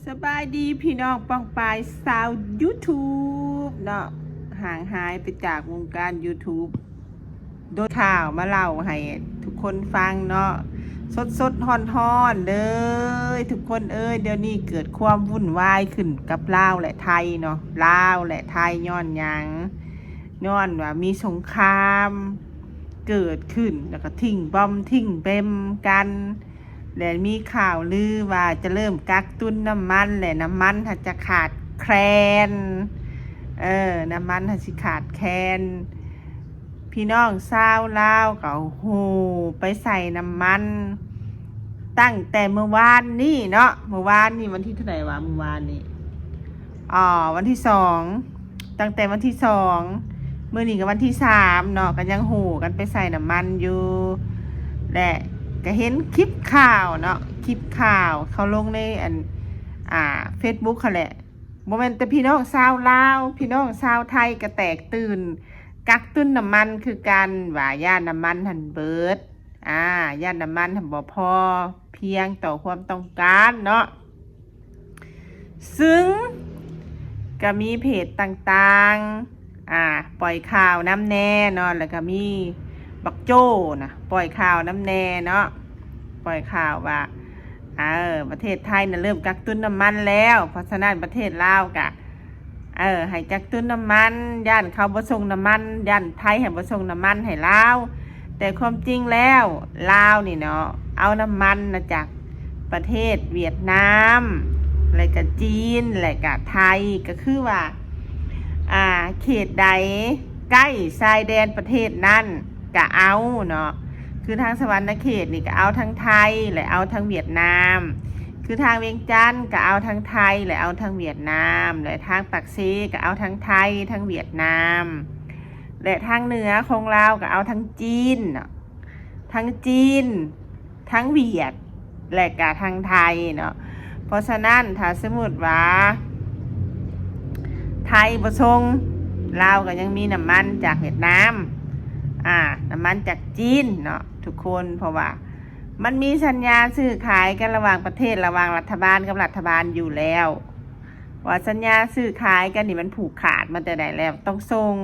ສະບາຍດີພີ່ນ້ອງປ້ອງປາຍຊາວ YouTube ເນາະ, ຫ່າງຫາຍໄປຈາກວົງການ YouTube ໂດຍ ຂ່າວມາເລົ່າໃຫ້ທຸກຄົນຟັງເນາະ, ສົດໆຮ້ອນໆເດີ ທຸກຄົນເອີຍ. ດຽວນີ້ເກີດຄວາມວຸ່ນວາຍຂຶ້ນກັບລາວ ແລະ ໄທເນາະ, ລາວ ແລະ ໄທ ຍ້ອນຫຍັງ? ຍ້ອນວ່າມີສົງຄາມເກີດຂຶ້ນ ແລ້ວກໍຖິ້ມບອມຖິ້ມເບັມກັນ ແລະ ມີຂ່າວລືວ່າຈະເລີ່ມກັກຕຸນນ້ຳມັນ ແລະ ນ້ຳມັນຫາກຈະຂາດແຄນ, ເອີ ນ້ຳມັນຫາກຊິຂາດແຄນ. ພີ່ນ້ອງຊາວລາວກໍໂຫ່ໄປໃສ່ນ້ຳມັນຕັ້ງແຕ່ມື້ວານນີ້ເນາະ, ມື້ວານນີ້ວັນທີເທົ່າໃດວະ? ມື້ວານນີ້ ອໍ ວັນທີສອງ, ຕັ້ງແຕ່ວັນທີສອງ, ມື້ນີ້ກໍວັນທີສາມເນາະ, ກໍຍັງໂຫ່ກັນໄປໃສ່ນ້ຳມັນຢູ່ ແລະ ກໍເຫັນຄລິບຂ່າວເນາະ, ຄລິບຂ່າວເຂົາລົງໃນອັນ ອ່າ Facebook ຫັ້ນແຫຼະ. ບໍ່ແມ່ນແຕ່ພີ່ນ້ອງຊາວລາວ, ພີ່ນ້ອງຊາວໄທກໍແຕກຕື່ນກັກຕຸນນ້ຳມັນຄືກັນ ວ່າຢ້ານນ້ຳມັນຫັ້ນເບີດ, ອ່າ ຢ້ານນ້ຳມັນຫັ້ນບໍ່ພໍພຽງຕໍ່ຄວາມຕ້ອງການເນາະ. ຊຶ່ງກໍມີເພຈຕ່າງໆ ອ່າ ປ່ອຍຂ່າວນຳແດ່ເນາະ, ແລ້ວກໍມີບັກໂຈ້ນະ ປ່ອຍຂ່າວນຳແດ່ເນາະ, ປ່ອຍຂ່າວວ່າ ເອີ ປະເທດໄທນະເລີ່ມກັກຕຸນນ້ຳມັນແລ້ວ, ເພາະສະນັ້ນປະເທດລາວກະ ເອີ ໃຫ້ກັກຕຸນນ້ຳມັນ, ຢ້ານເຂົາບໍ່ສົ່ງນ້ຳມັນ, ຢ້ານໄທໃຫ້ບໍ່ສົ່ງນ້ຳມັນໃຫ້ລາວ. ແຕ່ຄວາມຈິງແລ້ວ ລາວນີ້ເນາະ ເອົານ້ຳມັນນະຈາກປະເທດຫວຽດນາມ ແລະກະຈີນ ແລະກະໄທ, ກໍຄືວ່າ ອ່າ ເຂດໃດໃກ້ຊາຍແດນປະເທດນັ້ນ ກະເອົາເນາະ, ຄືທາງສະຫວັນນະເຂດນີ້ກະເອົາທັງໄທ ແລະເອົາທັງຫວຽດນາມ, ຄືທາງວຽງຈັນກະເອົາທັງໄທ ແລະເອົາທັງຫວຽດນາມ, ແລະທາງປາກເຊກະເອົາທັງໄທ ທັງຫວຽດນາມ, ແລະທາງເໜືອຂອງລາວກະເອົາທັງຈີນເນາະ, ທັງຈີນ ທັງຫວຽດ ແລະກະທັງໄທເນາະ. ເພາະສະນັ້ນ ຖ້າສົມມຸດວ່າໄທບໍ່ສົ່ງ, ລາວກໍຍັງມີນ້ຳມັນຈາກຫວຽດນາມ, ອ່າ ນ້ຳມັນຈາກຈີນເນາະທຸກຄົນ, ເພາະວ່າມັນມີສັນຍາຊື້ຂາຍກັນລະຫວ່າງປະເທດ, ລະຫວ່າງລັດຖະບານກັບລັດຖະບານຢູ່ແລ້ວ, ວ່າສັນຍາຊື້ຂາຍກັນນີ້ມັນຜູກຂາດມາແຕ່ໃດແລ້ວ, ຕ້ອງສົ່ງ,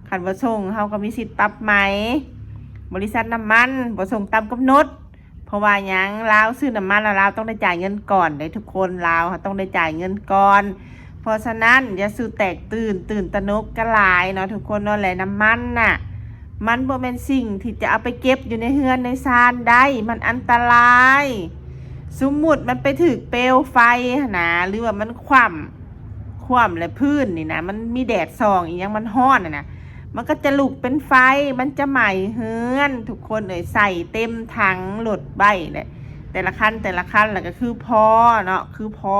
ຄັນບໍ່ສົ່ງເຮົາກໍມີສິດປັບໃໝ. ບໍລິສັດນ້ຳມັນບໍ່ສົ່ງຕາມກຳນົດ, ເພາະວ່າຫຍັງ? ລາວຊື້ນ້ຳມັນແລ້ວ ລາວຕ້ອງໄດ້ຈ່າຍເງິນກ່ອນເດ້ທຸກຄົນ, ລາວຕ້ອງໄດ້ຈ່າຍເງິນກ່ອນ. ເພາະສະນັ້ນ ຢ່າສູ່ແຕກຕື່ນ ຕື່ນຕະໜົກກັນຫຼາຍເນາະທຸກຄົນເນາະ. ແລະນ້ຳມັນນະ ມັນບໍ່ແມ່ນສິ່ງທີ່ຈະເອົາໄປເກັບຢູ່ໃນເຮືອນໃນຊານໄດ້, ມັນອັນຕະລາຍ. ສົມມຸດມັນໄປຖືກເປວໄຟຫັ້ນນະ ຫຼືວ່າມັນຂວ້ຳ, ຂວ້ຳແລ້ວພື້ນນີ້ນະ ມັນມີແດດສ່ອງອີ່ຫຍັງ ມັນຮ້ອນຫັ້ນນະ, ມັນກໍຈະລຸກເປັນໄຟ, ມັນຈະໄໝ້ເຮືອນ ທຸກຄົນເອີຍ. ໃສ່ເຕັມຖັງລົດໄວ້ແຫຼະ ແຕ່ລະຄັນ ແຕ່ລະຄັນ ແລ້ວກໍຄືພໍເນາະ ຄືພໍ.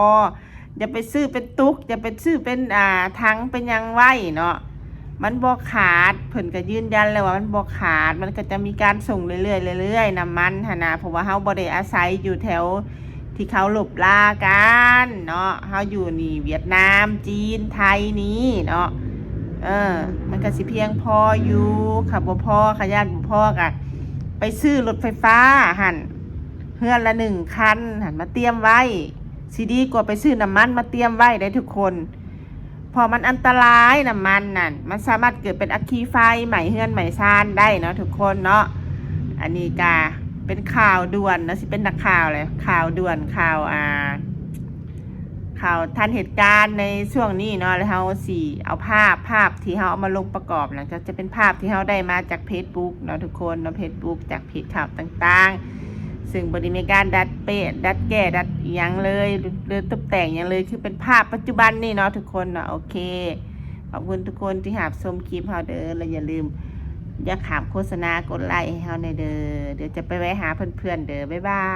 ຢ່າໄປຊື້ເປັນຕຸກ, ຢ່າໄປຊື້ເປັນ ອ່າ ຖັງເປັນຫຍັງໄວ້ເນາະ, ມັນບໍ່ຂາດ. ເພິ່ນກໍຢືນຢັນແລ້ວວ່າມັນບໍ່ຂາດ, ມັນກໍຈະມີການສົ່ງເລື້ອຍໆ ເລື້ອຍໆ ນ້ຳມັນຫັ້ນນະ, ເພາະວ່າເຮົາບໍ່ໄດ້ອາໄສຢູ່ແຖວ ທີ່ເຄົາລົບລາກັນເນາະ. ເຮົາຢູ່ນີ້ຫວຽດນາມ, ຈີນ, ໄທນີ້ເນາະ, ເອີ ມັນກໍຊິພຽງພໍຢູ່. ຄັນບໍ່ພໍ, ຄັນຢ້ານບໍ່ພໍ ກໍໄປຊື້ລົດໄຟຟ້າຫັ້ນ ເຮືອນລະໜຶ່ງຄັນຫັ້ນ ມາຕຽມໄວ້, ຊິດີກວ່າໄປຊື້ນ້ຳມັນມາຕຽມໄວ້ເດ້ທຸກຄົນ. ເພາະມັນອັນຕະລາຍ, ນ້ຳມັນນັ້ນ ມັນສາມາດເກີດເປັນອັກຄີໄຟ ໄໝ້ເຮືອນໄໝ້ຊານໄດ້ເນາະທຸກຄົນເນາະ. ອັນນີ້ກະເປັນຂ່າວດ່ວນເນາະ, ຊິເປັນນັກຂ່າວແຫຼະ, ຂ່າວດ່ວນ, ຂ່າວ ອ່າ ຂ່າວທັນເຫດການໃນຊ່ວງນີ້ເນາະ. ແລ້ວເຮົາຊິເອົາພາບ, ພາບທີ່ເຮົາເອົາມາລົງປະກອບນັ້ນ ກໍຈະເປັນພາບທີ່ເຮົາໄດ້ມາຈາກເຟສບຸກເນາະທຸກຄົນເນາະ, ເຟສບຸກ ຈາກເພຈຂ່າວຕ່າງໆ ຊຶ່ງບໍ່ໄດ້ມີການດັດແປະ ດັດແກ້ ດັດອີ່ຫຍັງເລີຍ ຫຼືຕົບແຕ່ງຫຍັງເລີຍ, ຄືເປັນພາບປັດຈຸບັນນີ້ເນາະທຸກຄົນເນາະ. ໂອເຄ ຂອບຄຸນທຸກຄົນທີ່ຮັບຊົມຄລິບເຮົາເດີ, ແລະຢ່າລືມ ຢ່າຂ້າມໂຄສະນາ, ກົດໄລໃຫ້ເຮົາແດ່ເດີ. ດຽວຈະໄປແວະຫາເພື່ອນໆເດີ. ບາຍບາຍ.